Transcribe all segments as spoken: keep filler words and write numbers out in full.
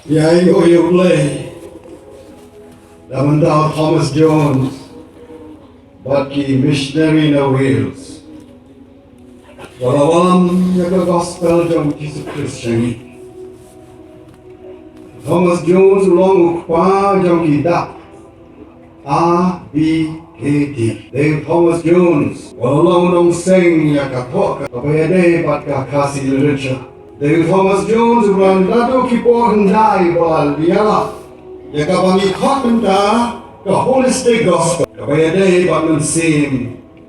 Ïa ïoh ïa U Blei da mynta u Thomas Jones bad ki missionary na Wales ba la wallam ïa ka gospel jong Jisu Khrist sha ngi. Thomas Jones u long u kpa jong ki dak A B K D. Dei u Thomas Jones u long u nongseng ïa ka thoh kaba ïadei bad ka Khasi literature. Dei u Thomas Jones uba la naduh ki por hyndai ba la ïalap ïa kaba ngi khot mynta ka Holistic Gospel, kaba ïadei bad mynsiem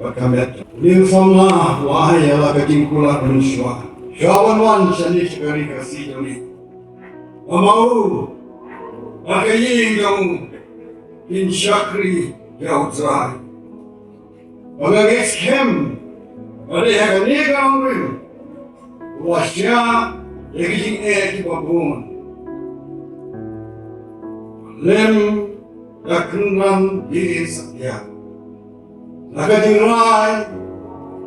bad ka met. Une u samla u ai ïa la ka jingkular mynshuwa. Shuwa ban wan shane sha ka ri Khasi jong ngi, ma u bad ka ïing jong u kin shakri ïa U Trai. Ba nga ngeit skhem ba dei ha kane ka nongrim u la shah ïa ki jingeh kiba bun. Lem da kynran ïa i satia na ka jingrai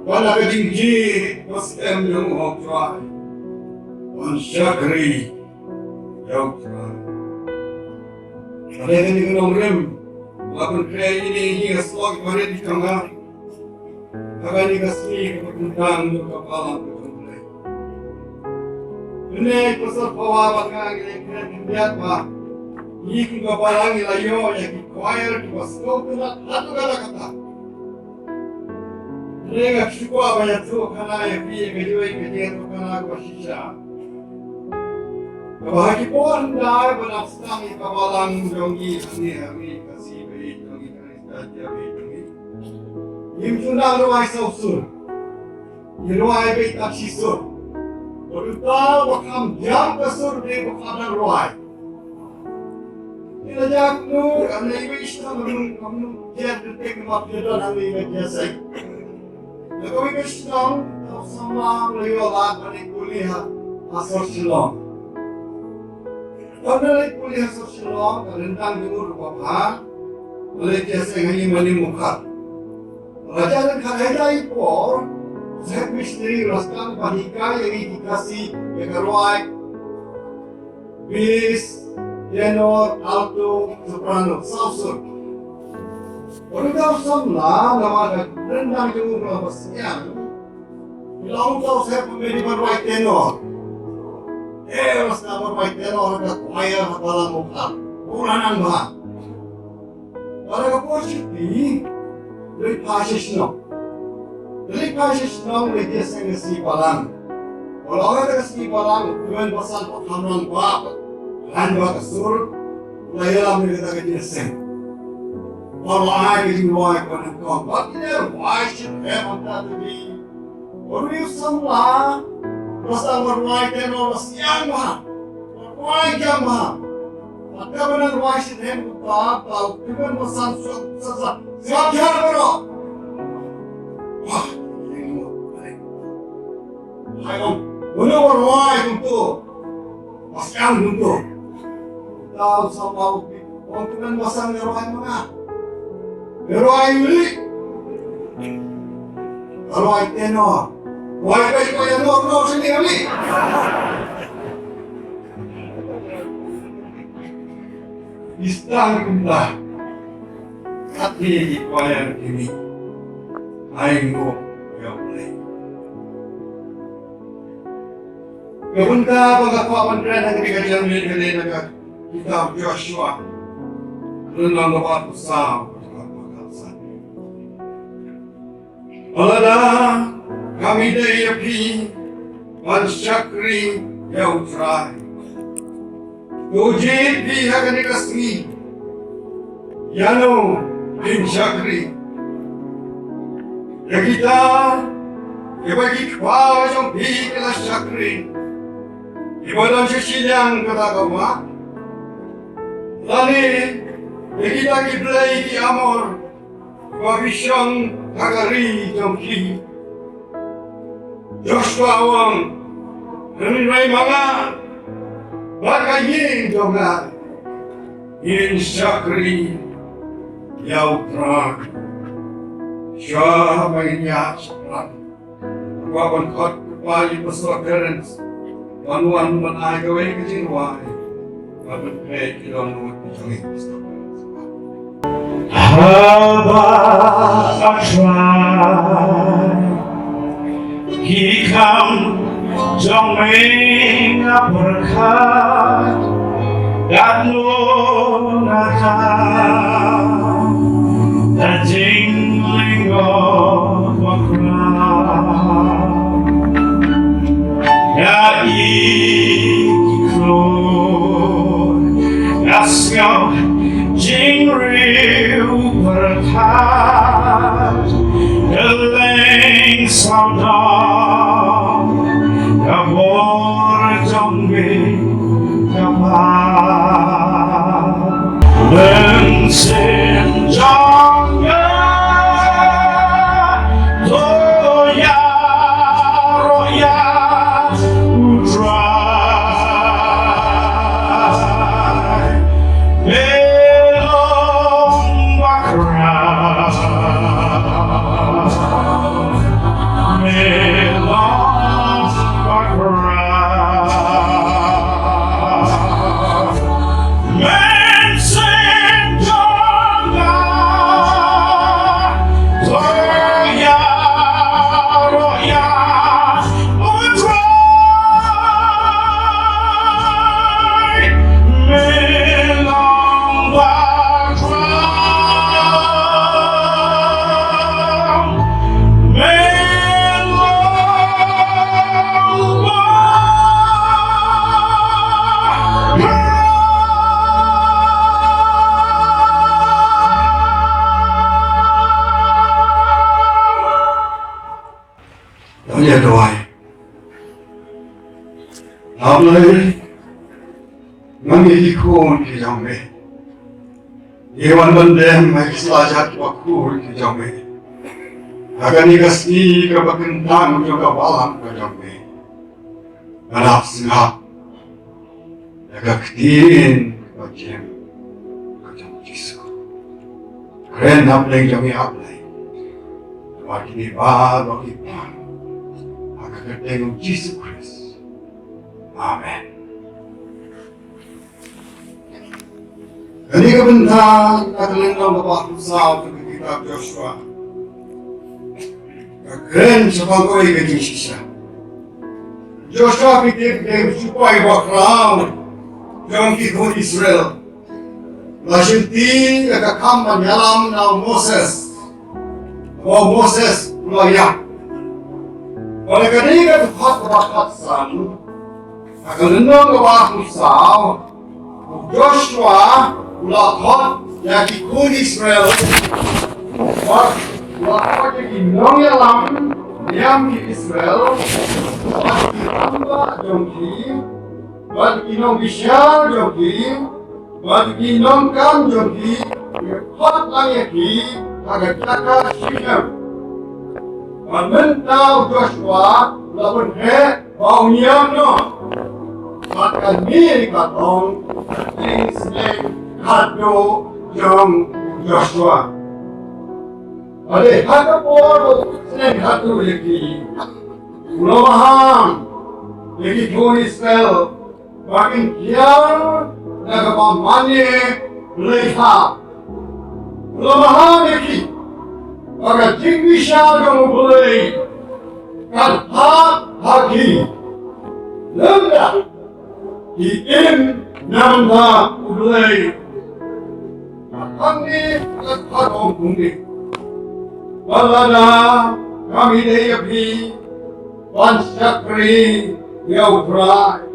bad na ka jingjied ba skhem jong u ha U Trai ban shakri ïa U Trai. Ka dei kane ka nongrim ba la pynkhreh ïa ngi, ïa ngi ka shlok ba rit jong nga ha kane ka sngi kaba kyntang jong ka balang ka jong U Blei. Mynne ka sor pawa ba nga ngi leh kren khyndiat ba ngi kum ka balang ngi la ïoh ïa ki choir kiba sngewtynnat haduh katta katta. Hynrei nga shu kwah ban ïathuh khana ïa phi ïa ka jingïathuh khana kaba shisha. Kaba ha ki por hyndai ba dang sdang ïa ka balang jong ngi hangne ha ri Khasi ba ïeit jong ngi, ka ri Khasi ba ïeit jong ngi, ngim ju nang rwai saw sur. Ngi rwai beit tang shi sur. Bad uta uba kham jam ka sur dei uba kham nang rwai. Ngi la jia kumno, ka nai wei shnong, kumno, kumno, jia kyntek ma phi don hangne ka jia seng. Na kawei ka shnong, uta u samla u la ïoh lad ban leit pule ha, ha sor Shillong. Haba u leit pule ha sor Shillong, ka ryndang jong u ruh kaba bha. U leit jia seng ha Imani Mukhar. Haba la jan ryngkat ha ïa i por, u head missionary u la sdang ban hikai ïa ngi ki Khasi ïa ka rwai bass, tenor, alto, soprano, saw sur. Bad uta u samla, namar ka ryndang jong u ka long ba sngewsih, u la ong, uta u saheb, me dei ban rwai tenor. Eh, u la sdang ban rwai tenor ha ka choir ha Balang Mukhar. U la nang bha. Bad ha ka por shuti, u leit phai sha shnong. U leit phai sha shnong, u leit jia seng ka sngi Balang. Bad ha ka sngi Balang, u kmen basan, u kham rangbah, rangbah ka sur, u la ïalam ïa kata ka jingïaseng. Bad u la ai ka jingrwai kaba nyngkong. Bad ki la rwai shitrhem hangta ha ka sngi. Bad une u samla, u la sdang ban rwai tenor, u la sngewsih bha. U la rwai jam bha. Bad haba nang rwai shitrhem uta, uta u kmen basan, sngap, sngap, sngap, sngap jar baroh. Wah, ïa ngi. Hai ong, mano ba rwai kumto? Ba sngewsih kumto? Uta u samla u ong, kmen basan nga rwai ma nga. Nga rwai ïa u Lih. Nga rwai tenor. Rwai beit ko ïa nor nor sini ïa u Lih. Ngi sdang kumta. Katne ki choir kine. Ai nguh ïa U Blei. Ka bynta ba nga kwah ban kren ha kane ka janmiet ka dei na ka kitab Joshua, lynnong kaba arphew saw, kaba arphew saw. Lada kam ïadei ïa phi ban shakri ïa U Trai, to jied phi ha kane ka sngi ïano phin shakri. Ïa kita kiba ki kpa jong phi ki la shakri, kiba don sha shiliang kata ka wah, lane ïa kita ki blei ki Amor kiba phi shong ha ka ri jong ki. Joshua u ong, hynrei ma nga bad ka ïing jong nga, ngin shakri ïa U Trai. Shuwa ba ngin ïaid shaphrang, nga kwah ban khot u kpa jong u Pastor Terence ban wan ban ai kawei ka jingrwai. Haba a trai ki kam jong me nga pyrkhat, katno nga tang da jinglyngngoh bakhraw. Nga i klur, nga sngew jingriew pyrkhat, kylleng sawdong ka bor jong me ka Kpa. Mynsiem jong nga, to ïaroh ïa U Trai. Me long bakhraw, me long bakhraw. Mynsiem jong nga, to ïaroh ïa U Trai. Me long bakhraw, me long bakhraw. Ïa duwai. A Blei, nga mih ki khun ki jong me. Ngi wan ban dem ha ki slajat bakhuid ki jong me. Ha kane ka sngi kaba kyntang jong ka balang ka jong me, nga ap sngap ïa ka ktien kaba jem ka jong U Jisu. Kren hapdeng jong ngi, A Blei, namar kine baroh ki pan ha ka kyrteng U Jisu Khrist. Amen. Kane ka bynta ka lynnong kaba arphew saw ka kitab Joshua. Ka kren shaphang kawei ka jingshisha. Joshua, phi tip, u dei u sipai bakhraw jong ki khun Israel. La shimti ïa ka kam ban ïalam na u Moses. Ba u Moses u la ïap. Bad ha kane ka dkhot kaba khatsan, ha ka lynnong kaba arphew saw, u Joshua u la khot ïa ki khun Israel, bad u la khot ïa ki nongïalam niam ki Israel, bad ki rangbah jong ki, bad ki nongbishar jong ki, bad ki nongkam jong ki, u khot lang ïa ki ha ka jaka Shechem. Bad mynta u Joshua u la pynheh ba un ïam noh. Bad kane ka long ka jingsneng khatduh jong u Joshua. Bad ha ka por ba u sneng khatduh ïa ki, u la maham ïa ki khun Israel ba kin kiar na kaba mane Blei hap. U la maham ïa ki ba ka jingbishar jong U Blei kan hap ha ki, lymda ki im na bynta U Blei. Hangne ka dkhot ong kumne: Bad lada kam ïadei ïa phi ban shakri ïa U Trai,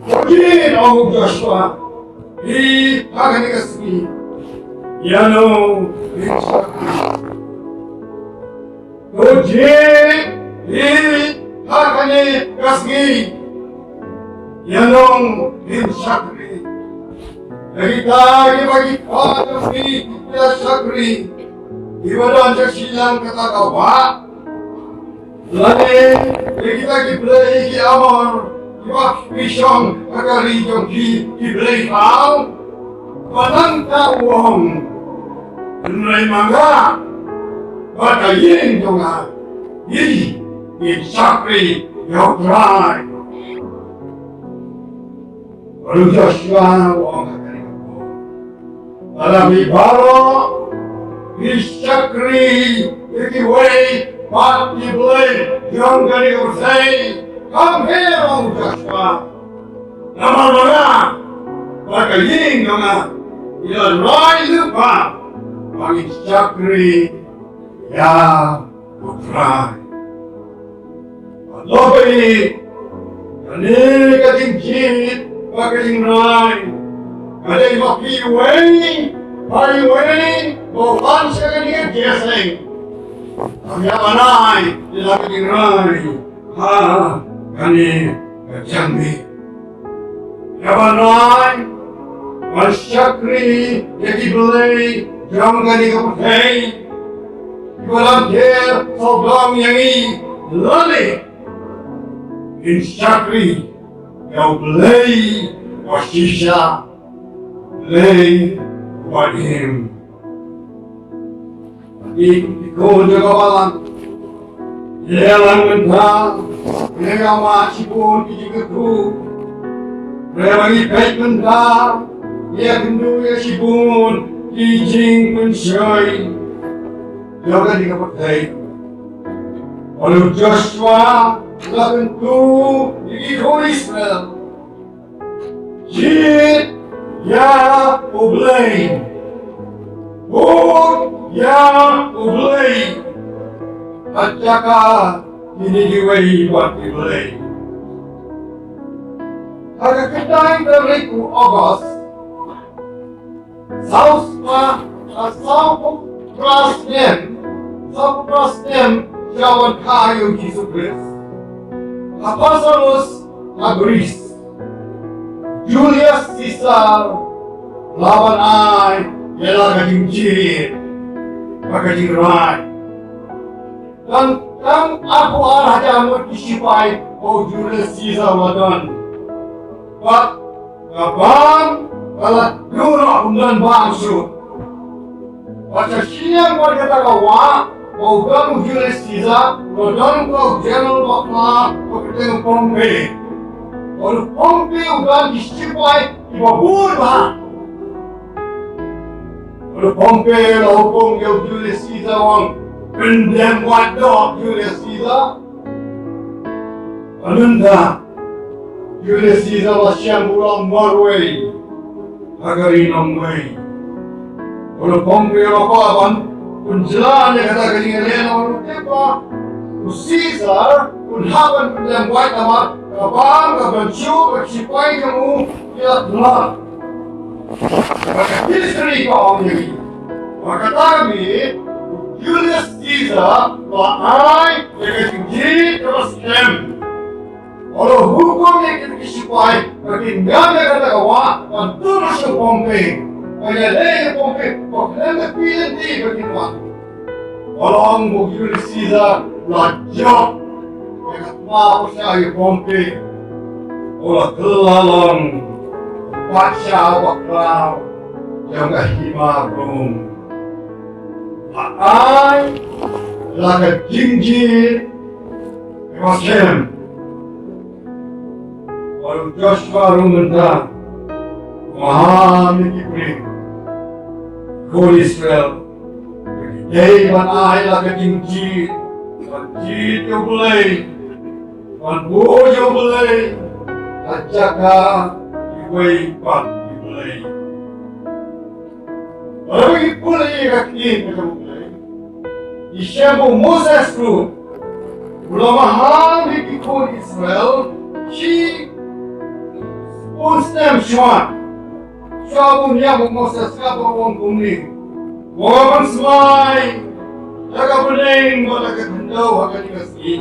to jied, ong u Joshua, hi ha kane ka sngi, ïano ngin shakri? To jied, hi ha kane ka sngi, ïano ngin shakri? Ïa kita kiba ki kpa jong phi ki la shakri, kiba don sha shiliang kata ka wah, lane ïa kita ki blei ki Amor kiba phi shong ha ka ri jong ki, ki blei khaw? Bad nangta u ong: Hynrei ma nga bad ka ïing jong nga, ngi, ngin shakri ïa U Trai. Bad u Joshua u ong ha kane ka por, lada phi baroh phi shakri ïa kiwei pat ki blei jong kane ka pyrthei, kam pher, ong u Joshua. Namar ba nga bad ka ïing jong nga ngi la rai lypa ba ngin shakri ïa U Trai. Bad lada phi, kane ka jingjied bad ka jingrai ka dei ba phi uwei pa uwei ba u wan sha kane ka jingïaseng, ngam ïa ban ai ïa la ka jingrai ha kane ka jingmih. Ïa ban rai ban shakri ïa ki blei jong kane ka pyrthei, kiba lam ker sawdong ïa ngi, lane ngin shakri ïa U Blei uba shisha, Blei uba im. Ki, ki khun jong ka balang, ïa lang mynta, ïa ka ma shibun ki jingkyrkhu. Hynrei ba ngi peit mynta, ïa kynduh ïa shibun ki jingpynshoi. Ïa kane ka pyrthei, bad u Joshua u la kyntu ïa ki khun Israel. Jied ïa U Blei. Bud ïa U Blei ha jaka kine kiwei pat ki blei. Ha ka khyndai tarik u August, saw spah, ah, sawphew phra snem, sawphew phra snem sha wan kha ïa u Jisu Khrist, ha Pharsalus ha Greece, Julius Caesar u la ban ai ïa la ka jingjied bad ka jingrai. Tang, tang arphew ar hajar ngut ki shipai ba u Julius Caesar u la don. Bad ka bam ka la duh noh, ym don bam shuh. Bad sha shiliang bad kata ka wah ba u don u Julius Caesar, u la don u general ba kyrteng u Pompey. Bad u Pompey u don ki shipai kiba bun bha. Bad u Pompey u la hukum ïa u Julius Caesar, u ong, pyndem wad noh Julius Caesar. Bad mynta Julius Caesar u la shem ba u long marwei ha ka ri nongwei. Bad u Pompey u la kwah ban pynjlan ïa kata ka jingïaleh, namar u tip ba u Caesar un hap ban pyndem wad namar ka bam ka ban shu, ka shipai jong u ki la thlot. Bad ka history ka ong ïa ngi ba kata ka miet u Julius Caesar u la ai ïa ka jingjied kaba skhem. U la hukum ïa kita ki shipai ba kin ngam ïa kata ka wah ban tur sha u Pompey, ban ïaleh ïa u Pompey ba khlem da plie lynti ba kin wan. U la ong ba u Julius Caesar u la jop ïa ka thma pyrshah ïa u Pompey. U la kylla long u patsha uba khraw jong ka hima Rom. La ai la ka jingjied kaba skhem. Bad u Joshua ruh mynta u maham ïa ki briew, ko Israel, dei ban ai la ka jingjied, ban jied ïa U Blei, ban bud ïa U Blei ha jaka kiwei pat ki blei. Lada ngi pule ïa ka ktien ka jong U Blei, ngi shem ba u Moses ruh u la maham ïa ki khun Israel shibun snem shuwa. Shuwa ban ïap u Moses, ka ba u ong kumne, u ong, ban smai da ka bneng bad da ka khyndew ha kane ka sngi,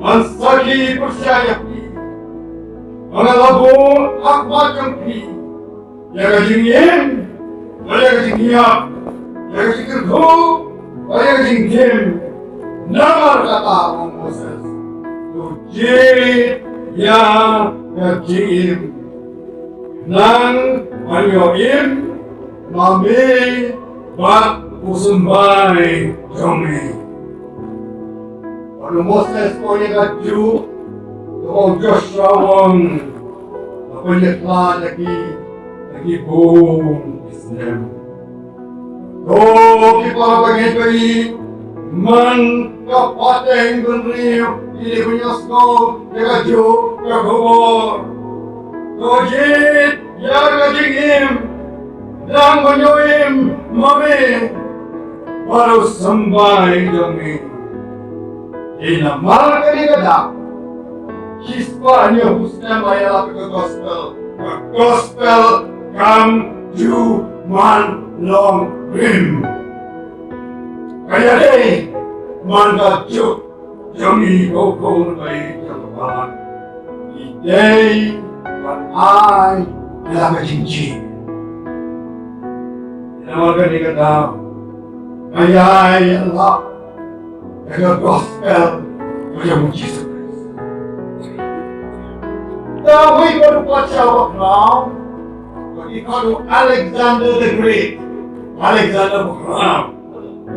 ban sakhi pyrshah ïa phi ba nga la bud ha khmat jong phi ïa ka jingim bad ïa ka jingïap, ïa ka jingkyrkhu bad ïa ka jingtim. Namar kata, ong Moses, to jied ïa ka jingim, nang ban ïoh im ma me bad u symbai jong me. Bad u Moses u ong ïa kajuh, u ong, Joshua u ong, la Pynïaid la ïa ki, ïa ki bun ki snem. Ko ki para bangeit ba ïeit, man ka pateng bynriew ki dei ban ïohsngew ïa kajuh ka khubor. To jied ïa ka jingim, dang ban ïoh im ma me bad u symbai jong me. Dei namar kane ka daw, shispah hynñiew phew snem la ïalap ïa ka gospel. Ka gospel kam ju man long rim. Ka ïadei man ka juk jong ngi ko ko ba ïeit jong ka balang. Ngi dei ban ai ïa la ka jingjied. Ïa la ka dei ka daw ba ïa ïa la ka gospel ka jong u Jisu Khrist. Da wei ba u patsha ba khraw, ba ki khot u Alexander the Great. Alexander ba khraw.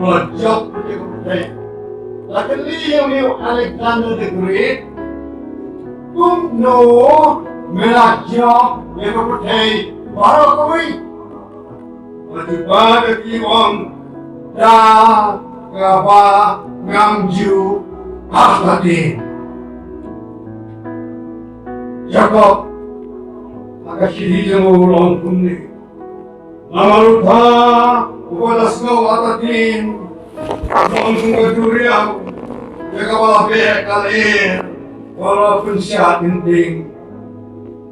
Ba la jop ïa ka pyrthei. La kylli ïa u Alexander the Great, kumno me la jop ïa ka pyrthei baroh kawei? Ba jubab ïa ki, ong, da kaba ngam ju artatien. Jakob ha ka shithi jong u u ong kumne. Namar uta uba la sngew artatien, u ong kum ka duriaw ïa kaba la beh ka lyer, kaba la pynshah kynting.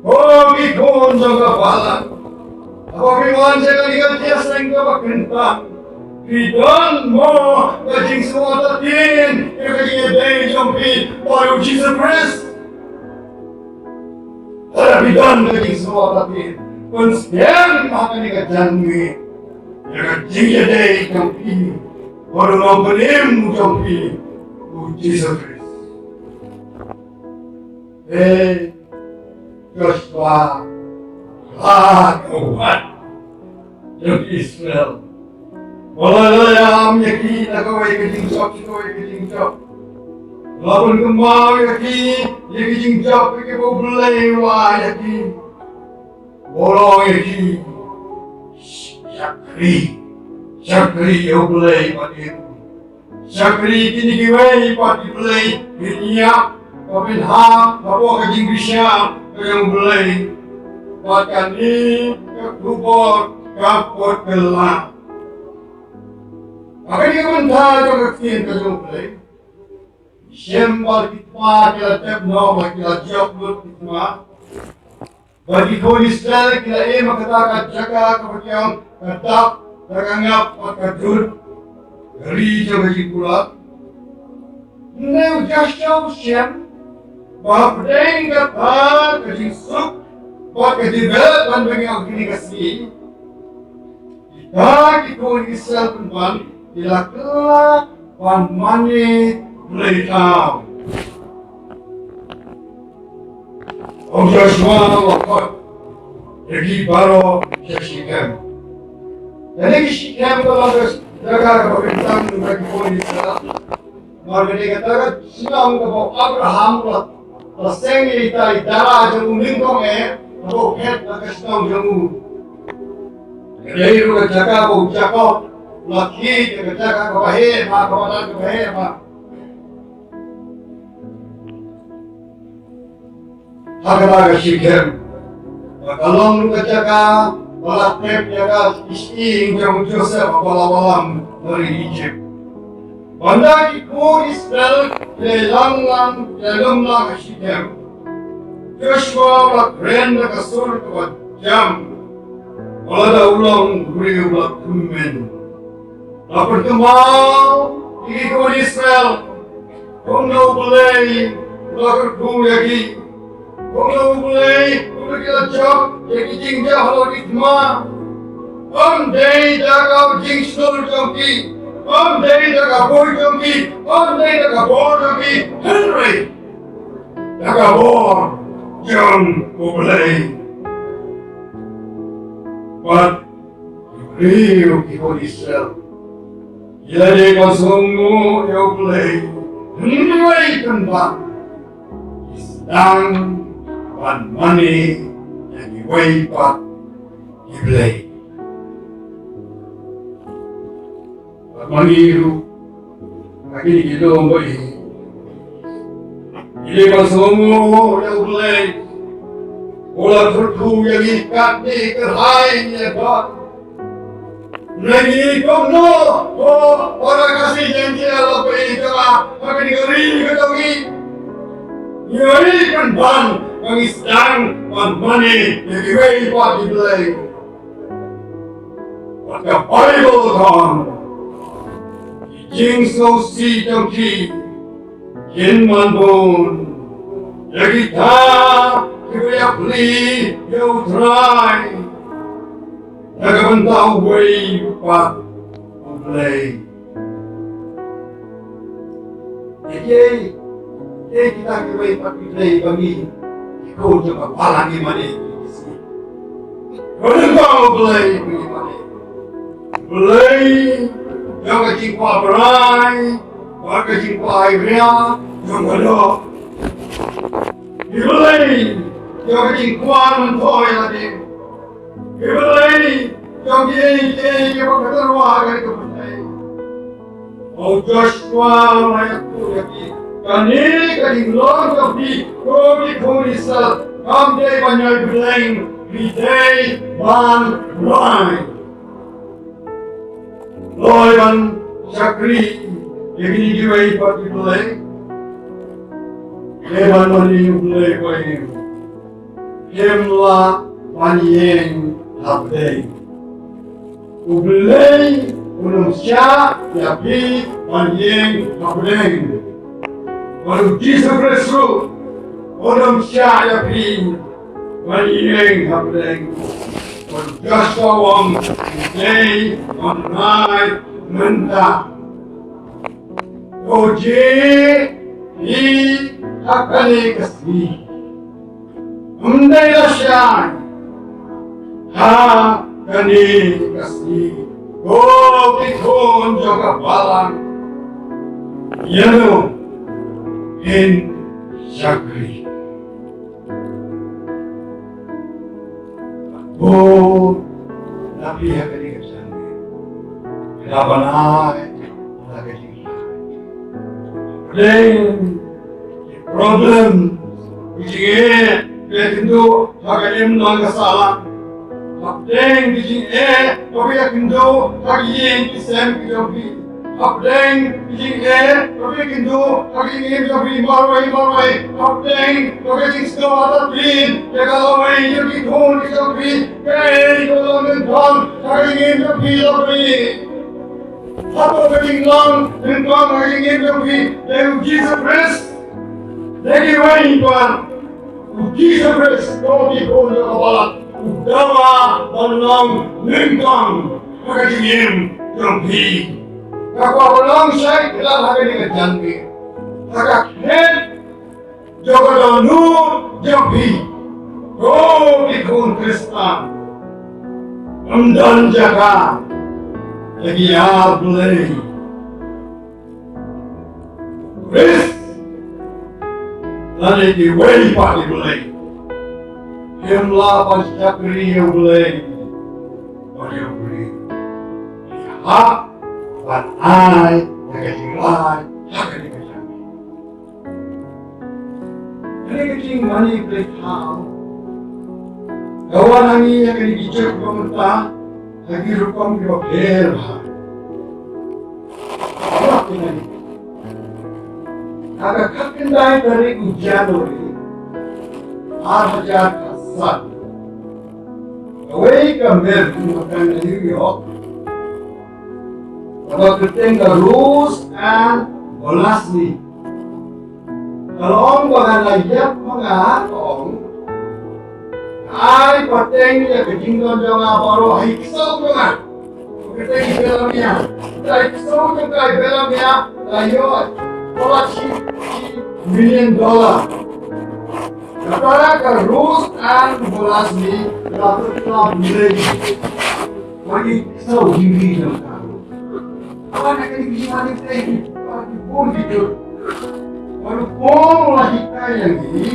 Ko ki khun jong ka balang, haba phi wan sha kane ka jingïaseng kaba kyntang, phi don mo ka jingsngew artatien ïa ka jingïadei jong phi bad u Jisu Khrist? Lada phi don ka jingsngew artatien, pynskhem ha kane ka janmiet ïa ka jingïadei jong phi bad u Nongpynim jong phi, u Jisu Khrist. Hei Joshua, ha ka wat jong Israel. Ba la ïam ïa ki na kawei ka jingjop sha kawei ka jingjop. Ba la pynkynmaw ïa ki ïa ki jingjop ïa kiba U Blei u la ai ïa ki. Ba u la ong ïa ki, shakri, shakri ïa U Blei bad ïa u. Shakri kine kiwei pat ki blei, phin ïap, ba phin hap hapoh ka jingbishar ka jong U Blei. Bad kane ka khubor ka kut ka la. Ha kane ka bynta jong ka ktien ka jong U Blei, shem ba ki thma ki la tep noh, ba ki la jop lut ki thma. Bad ki khun Israel ki la im ha kata ka jaka kaba ki ong ka dap, ka ngap bad ka dud, ka ri jong ka jingkular. Hynrei u Joshua u shem ba hapdeng kata ka jingsuk bad ka jingdevelopment ba ngi ong kine ka sngi, kita ki khun Israel pynban ki la kylla ban mane pyrthei. Ong Joshua, wat khot ïa ki baroh sha Shikhem. Kane ka Shikhem ka long ka jaka kaba kyntang jong ki khun Israel. Namar kane kata ka shnong kaba u Abraham u la, la seng ïa ita i dara jong u nyngkong eh, kaba u phet na ka shnong jong u. Ka dei ruh ka jaka ba u Jakob u la khie ïa ka jaka kaba heh bha, kaba dang kaba heh bha. Ha kata ka Shikhem, ba ka long ruh ka jaka ba la tep ïa ka shyieng jong u Joseph haba la wallam na ri Ijipt. Bad hynda ki khun Israel ki la ïalang lang, ki la ïalum lang ha Shikhem, Joshua u la kren da ka sur kaba jam, ba lada u long u briew ba la kmen. La pynkynmaw ïa ki khun Israel kumno U Blei u la kyrkhu ïa ki, kumno U Blei, kumno ki la jop ïa ki jingjia halor ki thma. Ym dei da ka jingshlur jong ki, ym dei da ka bor jong ki, ym dei da ka bor jong ki, hynrei da ka bor jong U Blei. Bad ki briew ki khun Israel ki la dei ban sngewnguh ïa U Blei, hynrei pynban ki sdang ban mane Wei pat ki blei. Bad ma ngi ruh ha kine ki lum ba ïeit, ngi dei ban sngewnguh ïa U Blei u la kyrkhu ïa ngi katne kyrhai ngi ïa don. Ngi kumno ko para Khasi Jaiñtia la pynïaid jong nga ha kane ka ri ka jong ngi. Ngi ïohi pynban ba ngi sdang ban mane ïa kiwei pat ki blei. Bad ka Baibl ka ong, ki jingsngewsih jong ki kin man bun ïa kita kiba ïapli ïa U Trai na ka bynta uwei pat U Blei. Ïa kiei, kiei kita kiwei pat ki blei ba ngi, ki khun jong ka balang, ngi mane ïa ki? Ba nyngkong U Blei ba ngi mane, U Blei jong ka jingkwah brai bad ka jingkwah aïu ria jong ka doh. U Blei jong ka jingkwah myntoi ïa lade. U Blei jong kiei kiei kiba ka tyrwa ka ka pyrthei. O Joshua, nga ïathuh ïa phi, kane ka jinglong jong phi ko ki khun Israel kam dei ban ïai bteng, phi dei ban rai. Loi ban shakri ïa kine kiwei pat ki blei, dei ban mane ïa U Blei, ko ïing. Phim lah ban ïeng hapdeng. U Blei un ym shah ïa phi ban ïeng hapdeng. Bad U Jisu Khrist ruh un ym shah ïa phi ban ïeng hapdeng. Bad Joshua u ong, dei ban rai mynta. To jied hi ha kane ka sngi. Ym dei lashai ha kane ka sngi, ko ki khun jong ka balang. Ïano phin shakri? Bun na phi ha kane ka jingim, ka ban ai la ka jingim. Hapdeng ki problem, ki jingeh ba ïakynduh ha ka imlang ka sahlang, hapdeng ki jingeh ba ïakynduh ha ki ïing ki sem ki jong phi, hapdeng ki jingeh ba ïakynduh ha ki jingim jong phi marwei marwei, hapdeng ka jingsngew artatien ïa ka lawei jong ki khun ki jong phi, kaei kaba long nyngkong ha ka jingim jong phi la phi? Hato ka jinglong nyngkong ha ka jingim jong phi dei U Jisu Khrist? Dei kiwei pat? U Jisu Khrist, ko ki khun jong ka balang, u dawa ban long nyngkong ha ka jingim jong phi. Ka kwah ban long shai khlad ha kane ka janmiet, ha ka khet jong ka dohnud jong phi. Ko ki khun Khristan, ym don jaka ïa ki ar blei. Khrist lane kiwei pat ki blei. Phim lah ban shakri ïa U Blei bad ïa u briew. Hap ban ai ïa ka jingrai ha kane ka jingim. Kane ka jingmane blei thaw ka wan ha ngi ha kine ki juk ba mynta ha ki rukom kiba pher bha. Ha ka khatkhyndai tarik u January ar hajar khatsan, kawei ka mem na New York kaba kyrteng ka Rose Ann Wolasny, ka la ong ba ngan ïap ma nga, ka ong, ai pateng ïa ka jingdon jong nga baroh ha i ksew jong nga. Ka kyrteng i Belamia. Ha i ksew jong ka i Belamia la ïoh dollar shi, shi million dollar. Kata ka Rose Ann Wolasny la pyntlop ïa i ksew jong ka. Wan ha kane ka jingmane blei, wan ha kane ka jingmane blei. Wan ha kane ka jingmane blei.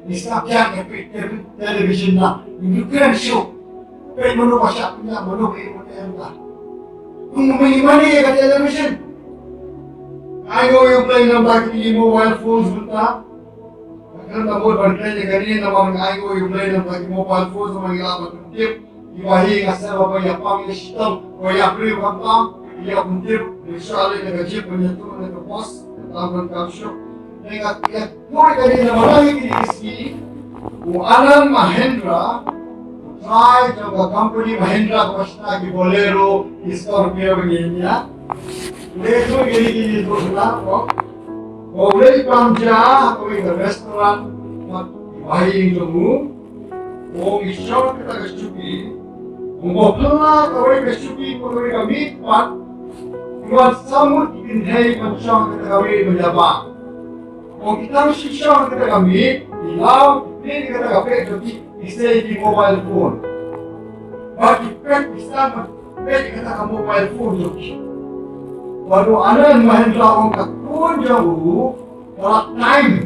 ngi sngap ïa ka television na. Ngi kren shuh. Peit mano ba shah pynïaid, mano ba ïeit, mano ba ïeit. Kum ma ngi mane ïa ka television. Ai nguh ïa U Blei namar ki mobile phones mynta. Nga kren da mut ban kren ïa kane namar nga ai nguh ïa U Blei namar ki mobile phones, namar ngi lah ban pyntip. Ïa ba hi nga sngewbha ba ïa pang ïa shitom, ba ïa briew khamtam, ïa pyntip, ïa sha lei na ka jeep ban ïa tu na ka bus, tam ban kam shuh. Nga ïa poi kane namar kine ki sngi u Anand Mahindra, u trai jong ka company Mahindra kaba shna ki Bolero, ki Scorpio ba ngi ïa. U leit shuh ïa kine ki sngi shuh shuh ko. Ko u leit pang ja ha kawei ka restaurant, mat ki bahaïing jong u. Ong i shong kata ka shuki. Ong ba phylla kawei ka shuki, kawei ka miet pat. Ki wan samut ki kynthei ban shong kata kawei ban ïa bah. Ong ki tang shi shong kata ka miet, ki law, ki plie kata ka bag jong ki, ki sei ki mobile phone. Ba ki peit ki san ban peit kata ka mobile phone jong ki. Bad u Anand Mahindra ong ka khun jong u, ka la time.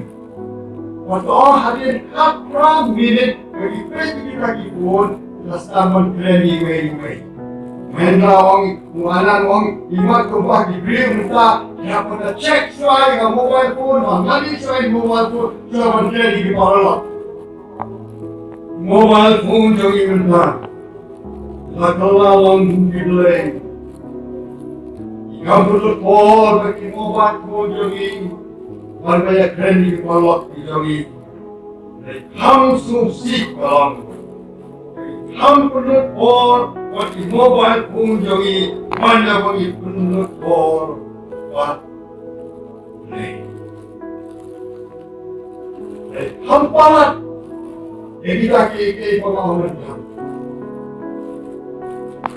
Wat ong hadien khatphra minit, ba ki peit kita ki phone, la start ban kren iwei iwei. Mahindra ong, u Anand ong, imat kumba ki briew mynta, ki hap ban da check shuwa ïa ka mobile phone, ban mane shuwa ïa ka mobile phone, shuwa ban kren ïa ki paralok. Mobile phone jong ngi mynta. La kylla long kum ki blei. Ki kham pynlut por bad ki mobile phone jong ngi. Ban ba ïa kren ïa ki paralok ki jong ngi. Ki kham sngewsih ba long. Ki kham pynlut por bad ki mobile phone jong ngi. Ban ïa ba ngi pynlut por bad Blei. Hei, kham palat ïa kita kiei kiei ba nga ong mynta.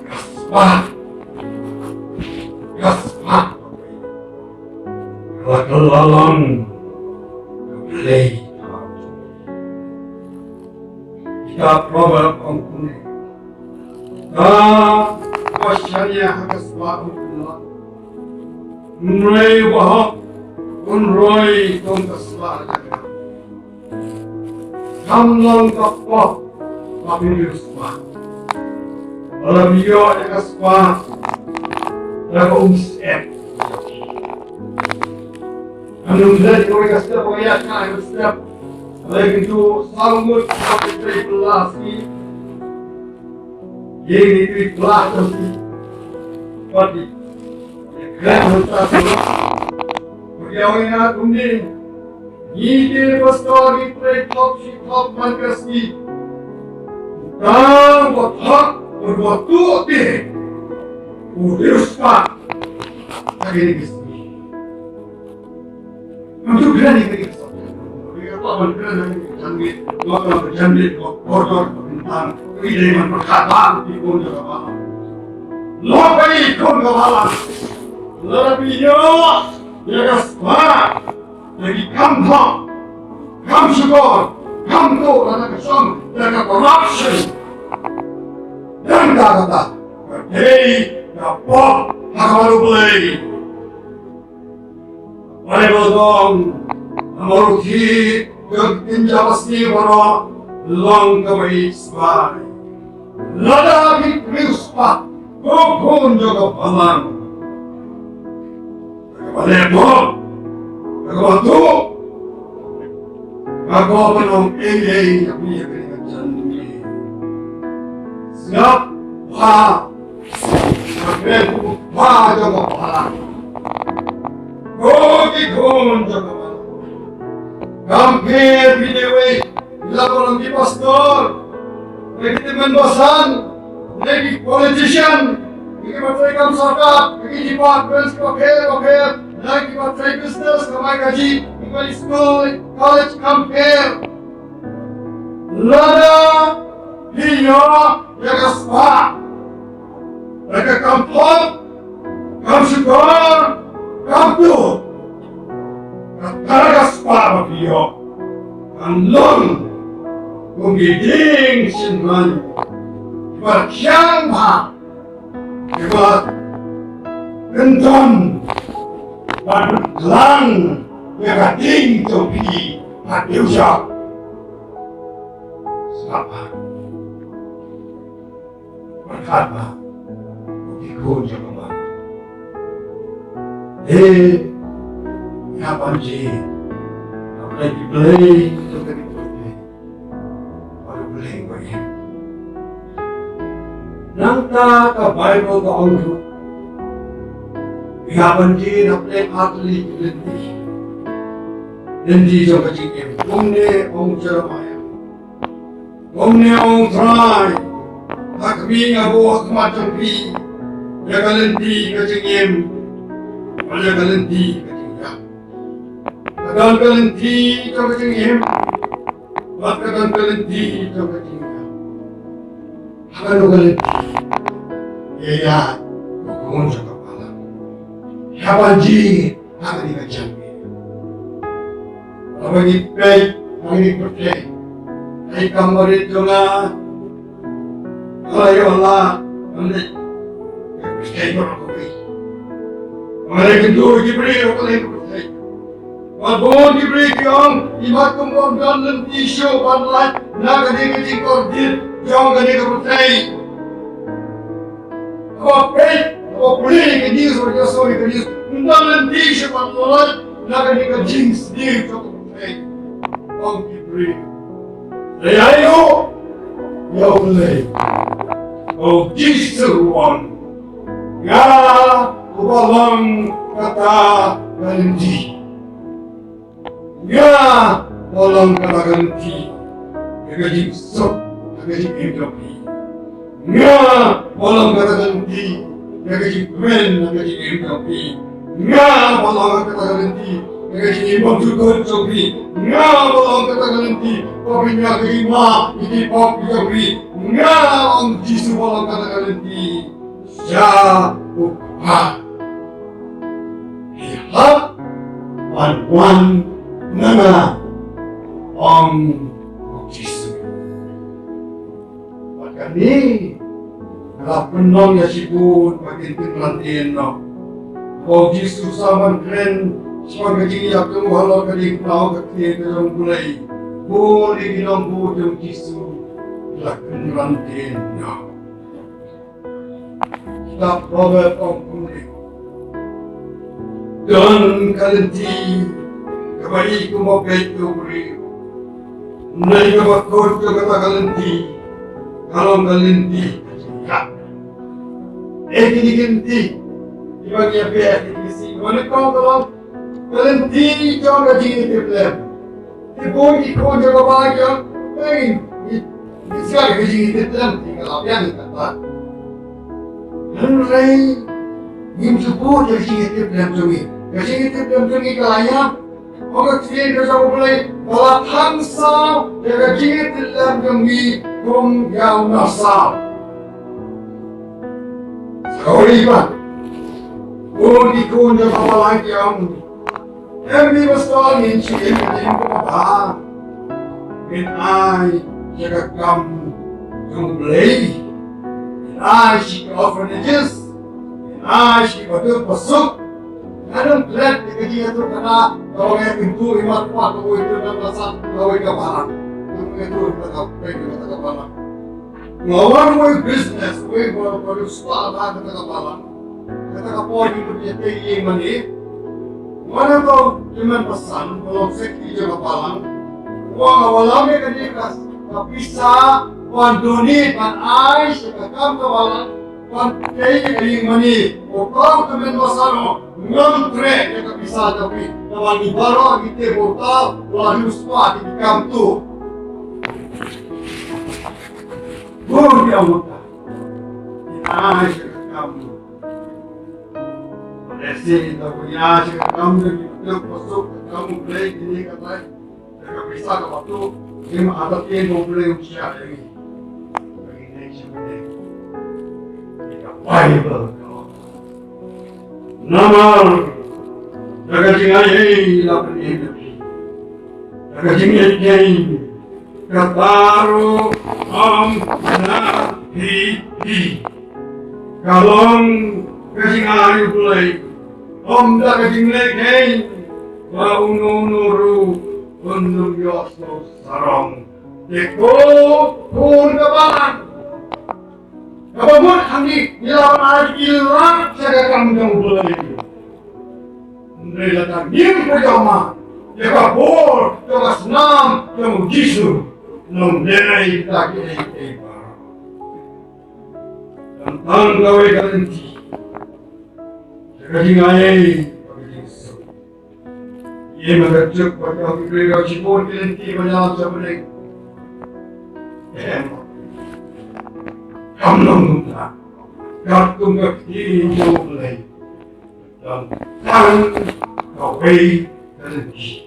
Ka spah. Ka spah. Ka la kylla long ka Blei. Kita Proverb ong kumne. Ka ba shaniah ha ka spah ong kumne. Hynrei u bahok un roi kum ka spah jaka. Kham long ka pop ba phi riewspah. Ba la phi ïoh ïa ka spah da ka umsyep. Ngan ym leit kawei ka step, kawei ka step. Lei kyntu saw ngut ka trei plas ki. Ïa ini trei plas ki. Pati. Kren hangta tu. Pati awei na kumne. Ngi te pastor ngi trei thok shi thok man ka sngi. Tang ba thok ba tuh te. U riewspah. Ka kine ki sngi. Ngi tu kren ïa kine ki sngi. Ngi tu kren ïa kine ki sngi. Ngi tu kren ïa kine ki sngi. Ngi tu kren ïa kine ki sngi. Ngi tu kren ïa kine ki sngi. Lok ba i khun ka balang. Lada phi ïoh ïa ka spah. Lagi kham thok, kham shukor, kham tuh lada ka shong da ka corruption. Dang da kata ka dei ka pop ha ka baroh Blei. Baibl ka ong, ha baroh ki, ka kynja ba sniew baroh long kaba ïeit sbai. Lada phi riewspah, ko khun jong ka balang. Kaba leh bor, kaba tuh, kaba ban ong ei ei ïa phi ïa kane ka jingmut. Sngap bha, kaba leh bha jong ka balang. Ko ki khun jong ka balang. Kam pher phi dei wei. Ngi la ban long ki pastor, ngi ki tymmen basan, ngi ki politician, ngi kiba trei kam sorkar, ngi ki departments kiba pher ba pher, ngi kiba trei business, kamai kajih, ngi kiba skul, college, kam pher. Lada phi ïoh ïa ka spah, ïa ka kam pop, kam shukor, kam tuh. Kata ka spah ba phi ïoh kan long kum ki dieng shynrang kiba rkhiang bha, kiba kyndon bad klang ïa ka ding jong phi ha ka dieng. Spah. Pyrkhat ba u dei khun jong ka balang. He, ïa ban jin, ïa ban jin Blei jong ka ri Blei. Ba u Blei ba ïa. Nangta ka Baibl ka ong ruh, ïa ban jin hapdeng ar tylli ki lynti. Lynti jong ka jingim. Kumne ong Jeremiah. Kumne ong Trai. Ha khmih nga buh ha khmat jong phi ïa ka lynti ka jingim bad ïa ka lynti ka jingïap. Ka don ka lynti jong ka jingim bad ka don ka lynti jong ka jingïap. Ha kano ka lynti? Ïa ïa, ko khun jong ka balang. Haba ngi ha kane ka jingim, haba ngi peit ha kane ka pyrthei, ai kam barit jong nga, ka la ïoh lad ban leit ka pyrthei baroh kawei. Nga leit kynduh ïa ki briew ha kane ka pyrthei. Bad bun ki briew ki ong, imat kum bym don lynti shuh ban lait na kane ka jingkordit jong kane ka pyrthei. Haba peit, haba pule ka news, haba ïohsngew ïa ka news, ym don lynti shuh ban lait na kane ka jingsniew jong ka pyrthei. Ong ki briew, leit aiu? Ïa U Blei. U Jisu u ong, nga uba long kata ka lynti. Nga uba long kata ka lynti ïa ka jingsuk ha ka jingim jong phi. Nga uba long kata ka lynti ïa ka jingkmen ha ka jingim jong phi. Nga uba long kata ka lynti ïa ka jingim bymjukut jong phi. Nga uba long kata ka lynti ba phin ïa ka jingma ïa ki pop jong phi. Nga, ong Jisu, uba long kata ka lynti sha u Kpa. Phi hap ban wan na nga, ong u Jisu. Bad kane nga la pynlong ïa shibun ba kin kynran tien noh. Ba u Jisu u sam ban kren shaphang ka jingïap jong u halor ka diengphna ka ktien ka jong U Blei. Bun ïa ki nongbud jong u Jisu ki la kynran tien noh. Kitab Proverb ong kumne, don ka lynti kaba i kumba beit ïa u briew. Hynrei kaba kut jong kata ka lynti ka long ka lynti ka jingïap. Eh, kine ki lynti kiba ngi ïa beh, kine ki lynti kiba nyngkong ka long ka lynti jong ka jingïatiplem. Te bun ki khun jong ka balang ki ong, hei, ngi, ngi sngewthuh ka jingïatiplem te ka la biang kata. Hynrei ngim ju bud ïa ka jingïatiplem jong ngi. Ka jingïatiplem jong ngi ka la ïap. Ong ka ktien ka jong U Blei, ba la thang saw ïa ka jingïatiplem jong ngi kum ïa u nongsaw. Sa kawei pat, bun ki khun jong ka balang ki ong, em, i Pastor, ngin shim ïa ka jingim kaba bha. Ngin ai sha ka kam jong U Blei. Ngin ai sha ki orphanages. Ngin ai sha kiba duk ba suk. Nga dang klet ïa ka jingïathuhkhana kaba nga ïakynduh i mat pat kawei ka nongbasap kawei ka balang. Nga ïathuh ïa kata ka pyrthei ïa kata ka balang. Nga wan wei business, wei ba, ba riewspah ba kata ka balang. Kata ka por ngi pynïatei ïing mane. Wan ha u tymmen basan ba long secretary jong ka balang. U ong, nga wallam ïa kane ka, ka pisa ban donate, ban ai sha ka kam ka balang, ban tei ïa ka ïing mane. Uta u tymmen basan u ong, ngam treh ïa ka pisa jong phi. Namar ngi baroh ngi tip ba uta u la riewspah ïa ki kam tuh. Bun ki ong uta. Ngi ai sha ka kam. Lehse ynda ngi ai sha ka kam jong ngi, ka kam, ka kam U Blei, kine ka tai, da ka pisa kaba tuh, ngim entertain ba U Blei un shah ïa ngi. Ka ngi dei sha U Blei. Ka Baibl ka ong. Namar da ka jingaiei la pynim ïa phi. Da ka jingïeit keiñ kata ruh ym na phi hi. Ka long ka jingai U Blei, ym da ka jingleh keiñ, ba uno uno ruh un ym ïohsngew sarong. Te ko khun ka balang, kaba mut hangne ngi la ban ai ki lak sha ka kam jong U Blei. Hynrei lada ngim pynjah ïa ka bor jong ka snam jong U Jisu, nong dei da kiei kiei baroh. Tang tang kawei ka lynti, ka jingaiei bad ka jingsuk. Ngi Ïa ma ka juk ba ka ïoh ki briew shibun ki lynti ban ïalam sha bneng. Em. Kam long kumta. Katkum ka ktien jong U Blei. Don tang kawei ka lynti.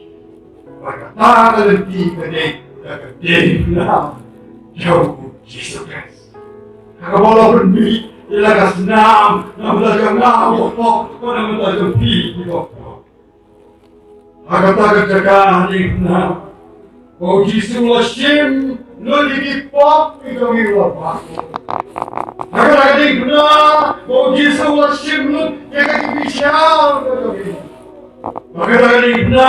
Bad kata ka lynti ka dei ka ktien jong U Jisu Khrist. Kaba la pynmih ïa la ka snam na bynta jong nga u baptop, na bynta jong phi ki baptop. Ha kata ka jaka ha khlieh na ba U Jisu u la shim lut ïa ki pop ki jong ngi u la bah. Ha kata ka khlieh na ba U Jisu u la shim lut ïa ka ki bishar ki jong ngi. Ha kata ka khlieh na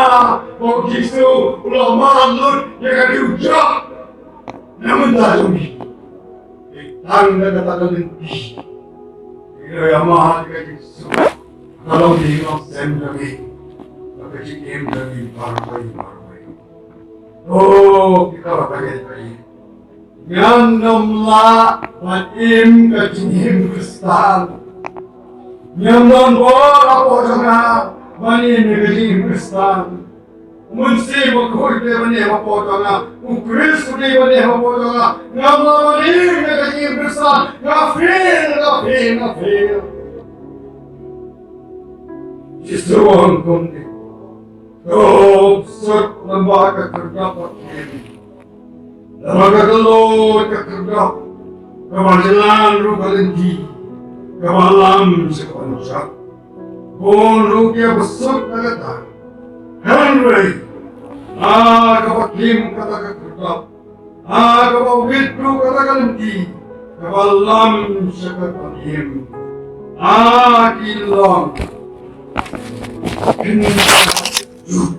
ba U Jisu u la mad lut ïa ka dieng jong na mynta jong ngi. Tang da kata ka lynti. Ngi ïa mad ka Jisu. Ka long ka jingïaseng jong ngi. Ka jingim jong ngi baroh baroh. Oh, kita ba ngi. Ngan ym lah ban im ka jingim Khristan. Ngan ym don bor hapoh jong nga ban im ka jingim Khristan. U Mynsiem Bakhuid u dei ban ïa hapoh jong nga. U Khrist u dei ban ïa hapoh jong nga. Ngam lah ban im ïa ka jingim Khristan. Nga fail, nga fail, nga fail. Jisu u ong kumne. To suk lem bad ka khyrdop ka ktien. Lem bad ka kylluid ka khyrdop. Kaba jlan ruh ka lynti. Kaba lam sha kaba nyngkong. Bun ruh ki ïa bsut na kata. Hynrei ha kaba khim kata ka khyrdop, ha kaba wit ruh kata ka lynti, kaba lam sha kaba im, ha ki long khyndiat ruh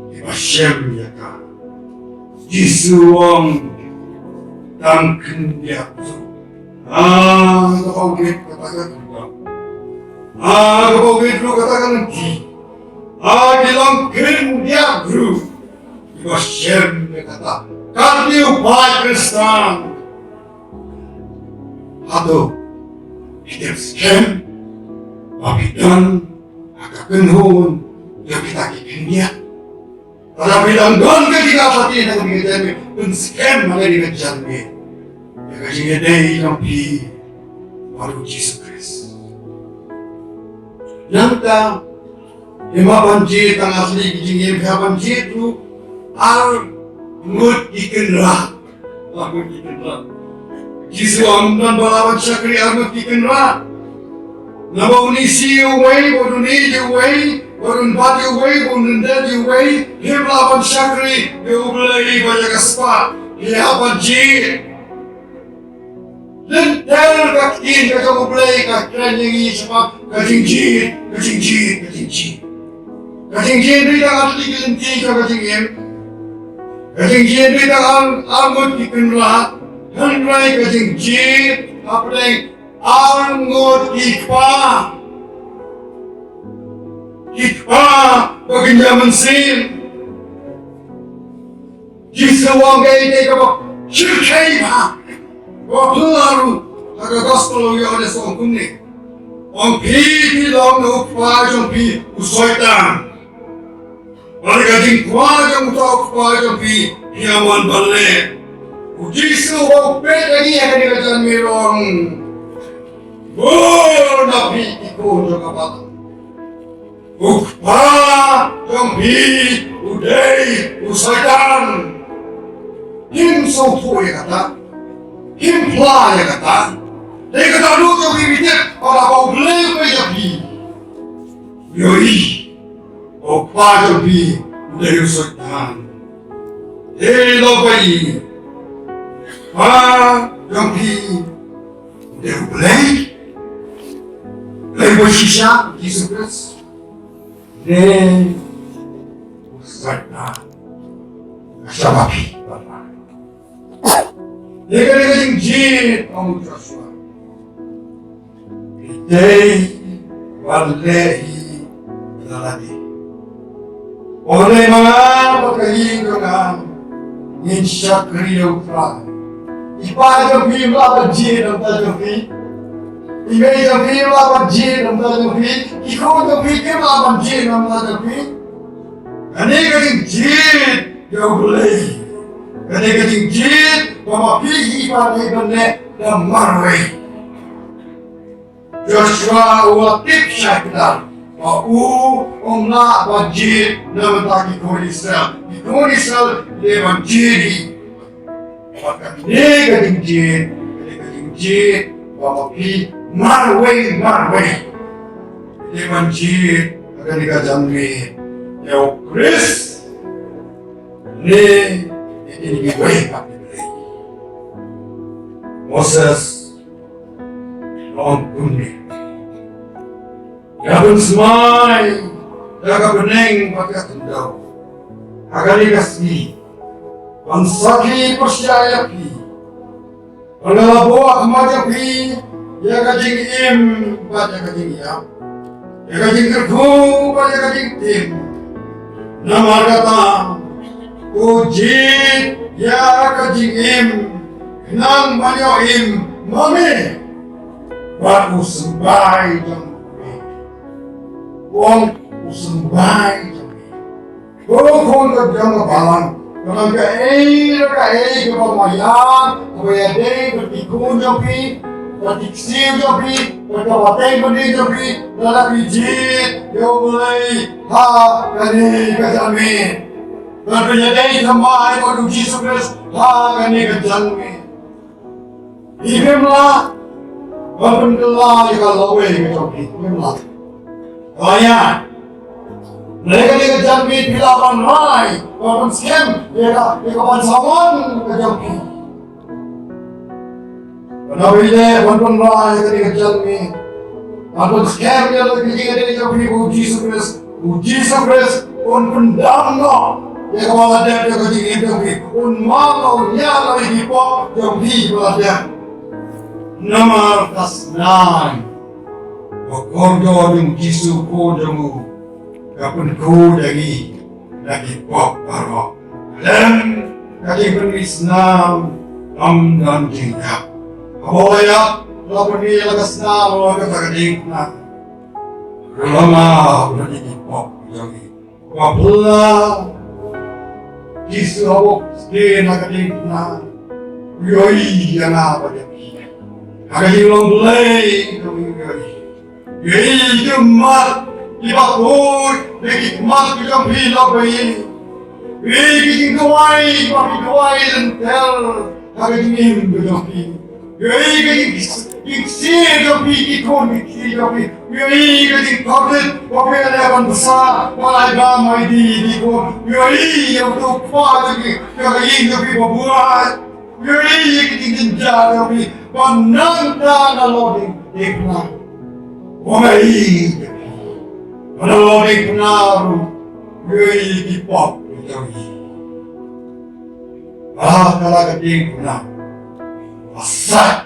kiba shem ïa ka. Jisu u ong, tang khyndiat ruh. Ah, kaba wit kata ka khyrdop. Ah, kaba wit ruh kata ka lynti. Ah, ki long khyndiat ruh kiba shem ïa kata. Katne u paid Khristan. Hato phi tip skhem ba phi don ha ka kynhun jong kita ki khyndiat? Lada phi dang don ka jingïaid lynti na ka bynta ka jingim, pynskhem ha ka jingïaid lynti ïa ka jingïadei jong phi bad U Jisu Khrist. Nangta, phim hap ban jied tang ar tylli ki jingim, phi hap ban jied ruh ar ngut ki kynrad. Ar ngut ki kynrad. Jisu u ong, ym don ba lah ban shakri ar ngut ki kynrad. Naba un isih ïa uwei, bad un ïeit ïa uwei, bad un bat ïa uwei, bad un lyndet ïa uwei, phim lah ban shakri ïa U Blei bad ïa ka spah. Phi hap ban jied. Lynter ka ktien ka jong U Blei ka kren ïa ngi shaphang ka jingjied, ka jingjied, ka jingjied. Ka jingjied dei tang ar tylli ki lynti jong ka jingim. Ka jingjied dei tang ar, ar ngut ki kynrad. Hynrei ka jingjied hapdeng ar ngut ki kpa. Ki kpa ba kynja mynsiem. Jisu u ong kaei kaei kaba shyrkhei bha. Ba phylla ruh ha ka gospel u Ïoannis u ong kumne. U ong phi, phi long na u kpa jong phi u Soitan. Bad ka jingkwah jong uta u kpa jong phi, phi ïa mon ban leh. U Jisu u ong peit ïa ngi ha kane ka janmiet u ong. Bun na phi ki khun jong ka Balaam. U kpa jong phi u dei u Soitan. Phim sngewthuh ïa kata. Phim phla ïa kata. Dei kata ruh jong phi phi tip, ba la ba U Blei u peit ïa phi. Ïohi. U kpa jong phi u dei u Soitan. Hei lo ba i. Kpa jong phi u dei U Blei. Blei ba shisha, Jisu Khrist. Ne u Soitan. Ka shah ba phi ba. Ïa kane ka jingjied, ong u Joshua. Phi dei ban leh hi ïa lade. Ong lei ma nga bad ka ïing jong nga ngin shakri ïa U Trai. I pa jong phi im lah ban jied na bynta jong phi. I mei jong phi im lah ban jied na bynta jong phi. Ki khun jong phi kim lah ban jied na bynta jong phi. Kane ka jingjied ïa U Blei, kane ka jingjied ba ma phi hi ban leh ban leh da marwei. Joshua u la tip shai kdar ba u ym lah ban jied na bynta ki khun Israel. Ki khun Israel ki dei ban jied hi. Bad kane ka jingjied, kane ka jingjied ba ma phi marwei marwei ki dei ban jied ha kane ka janmiet ïa U Khrist ne ïa kine kiwei pat ki briew. Moses u ong kumne: Ïa pynsmai da ka bneng bad ka khyndew ha kane ka sngi ban sakhi pyrshah ïa phi, ba nga la buh ha khmat jong phi ïa ka jingim bad ïa ka jingïap, ïa ka jingkyrkhu bad ïa ka jingtim. Namar kata, u jied ïa ka jingim khnang ban ïoh im ma me, bad u symbai jong me, u ong, u symbai jong me, ko khun ka jong ka balang, ka long kaei la kaei kaba ma ïa, kaba ïadei bad ki khun jong phi, bad ki ksiew jong phi, bad ka pateng bynriew jong phi, lada phi jied ïa U Blei ha kane ka janmiet, bad phi ïadei thymmai bad U Jisu Khrist ha kane ka janmiet. Phi phim lah ban pynkylla ïa ka lawei ka jong phi, phim lah. Hooid. Hynrei kane ka janmiet phi lah ban rai, ban pynskhem ïa ka, ïa ka ban sa wan ka jong phi. Ban rai, ban pynrai ïa kane ka janmiet, ban pynskhem ïa la ka jingïadei jong phi bad U Jisu Khrist. U Jisu Khrist un pyndam noh ïa kaba la dep jong ka jingim jong phi. Un map noh, un ñiad noh ïa ki pop jong phi ba la dep. Namar ka snam ba kordor jong U Jisu, Khun jong u, ka pynkhuid ïa ngi na ki pop baroh. Lem ka jingpynmih snam ym don jingïap. Haba u la ïap, u la pynmih ïa la ka snam, u la ong, kata ka diengphna ruh la map na ki pop jong ngi. Ba phi la, Jisu haba u sdien ha ka diengphna, u ïohi ïa nga bad ïa phi. Ha ka jinglong Blei ka u ïohi. Ïohi ki mat kiba khuid na ki khmat ki jong phi la phi. Ïohi ki jingduwai ba phi duwai lynter ha ka jingim ka jong phi. Ïohi ka jingkis-, jingksiew jong phi ki khun ki ksiew jong phi. Ïohi ka jingkordit ba phi leh ban bsa ba lai bam ha ki ki khun. Ïohi ïa uto u kpa jong ki, jong ka ïing jong phi ba buaid. Ïohi ïa ki jingjynjar jong phi ba nangta na lawding diengphna, u ïohi ïa phi. Ba na lawding diengphna ruh u ïohi ïa ki pop jong phi. Ba ha kala ka diengphna, ba sait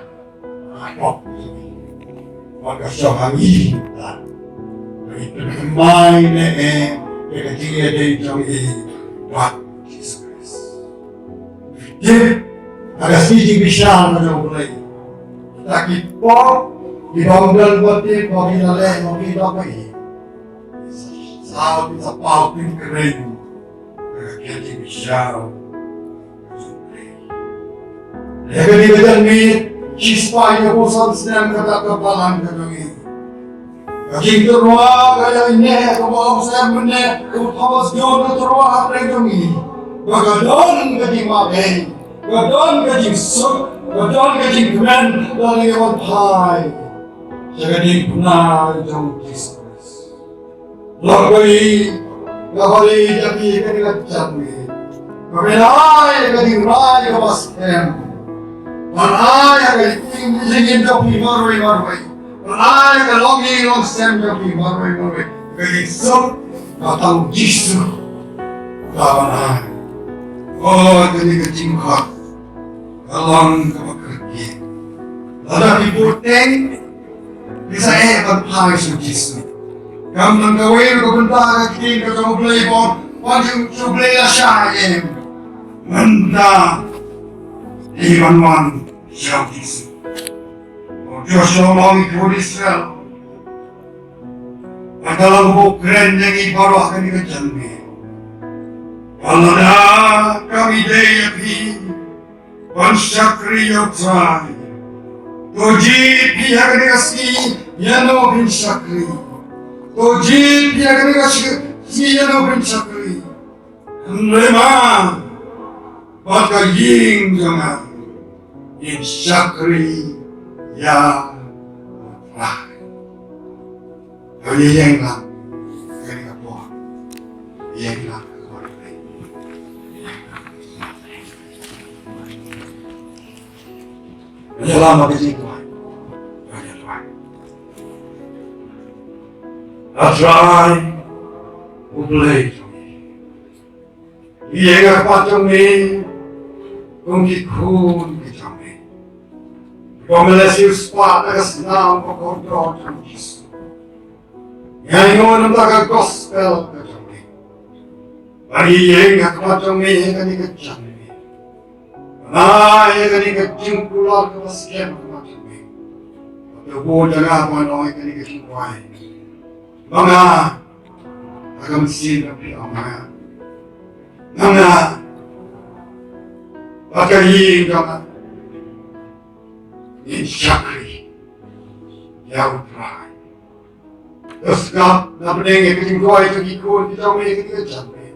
ha ka pop jong phi, ba ka shong ha ngi. Ba ngi pynthymmai ne em ïa ka jingïadei jong ngi bad Jisu Khrist. Tip, ha ka sngi jingbishar ka jong U Blei, kita ki pop kiba ym don ba tip ba ki la leh, ba ki la poi, sa, sa, sa paw pynkreh ha ka jingbishar ka jong U Blei. Ïa kane ka janmiet, shispah hynñiewphew san snem ka dap ka balang ka jong ngi. Ka jingtyrwa ka la ïaineh, kaba ong snem mynne u Thomas Jones u tyrwa hapdeng jong ngi. Ba ka don ka jingmapei, ka don ka jingsuk, ka don ka jingkmen, lada ngi wan phai sha ka diengphna jong Jisu Khrist. Lok bali, nga bali ïa phi kane ka janmiet. Ba phin ai ka jingrai kaba skhem. Ban ai ha ka jingim jong phi marwei marwei. Ban ai ha ka longïing longsem jong phi marwei marwei. Ka jingsuk ba tang Jisu ka ban ai. O, kane ka jingkhot ka long kaba kyrkieh. Lada phi bteng, phi sa eh ban phai sha Jisu. Kam don kawei ka bynta ha ka ktien ka jong U Blei ba ong ban shu, shu Blei lashai, em. Mynta dei ban wan sha Jisu. Ba u Joshua u la ong ïa ki khun Israel. Bad ka long kaba kren ïa ngi baroh ha kane ka janmiet. Wat lada kam dei ïa phi ban shakri ïa U Trai, to jied phi ha kane ka sngi ïano phin shakri. To jied phi ha kane ka sngi ïano phin shakri. Hynrei ma bad ka ïing jong nga in shakri ïa U Trai. Ïa ïeng lang kane ka por. Ïeng lang ka por. Ïalam ha ka jingduwai. Ïa duwai. A Trai U Blei jong ngi, ngi ïeng ha khmat jong me kum ki khun ki jong me. Kum me la siewspah na ka snam ka kordor jong U Jisu. Ngi ainguh namar ka gospel ka jong me. Ba ngi ïeng ha khmat jong me ha kane ka janmiet. Ba nga ïa kane ka jingkular kaba skhem ha khmat jong me. Ba ka bun jong nga ba nga long ïa kane ka jingduwai. Ba nga ha ka mynsiem jong phi, ong, ba nga, ba nga bad ka ïing jong nga ngin shakri ïa U Trai. To sngap na bneng ïa ka jingduwai jong ki khun ki jong me ïa ka jingkyrmen.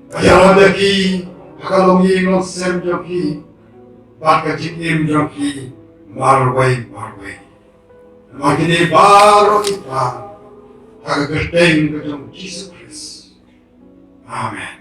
Ba ïarap ïa ki ha ka longïing longsem jong ki bad ka jingim jong ki marwei marwei. Namar kine baroh ngi pan ha ka kyrteng ka jong U Jisu Khrist. Amen.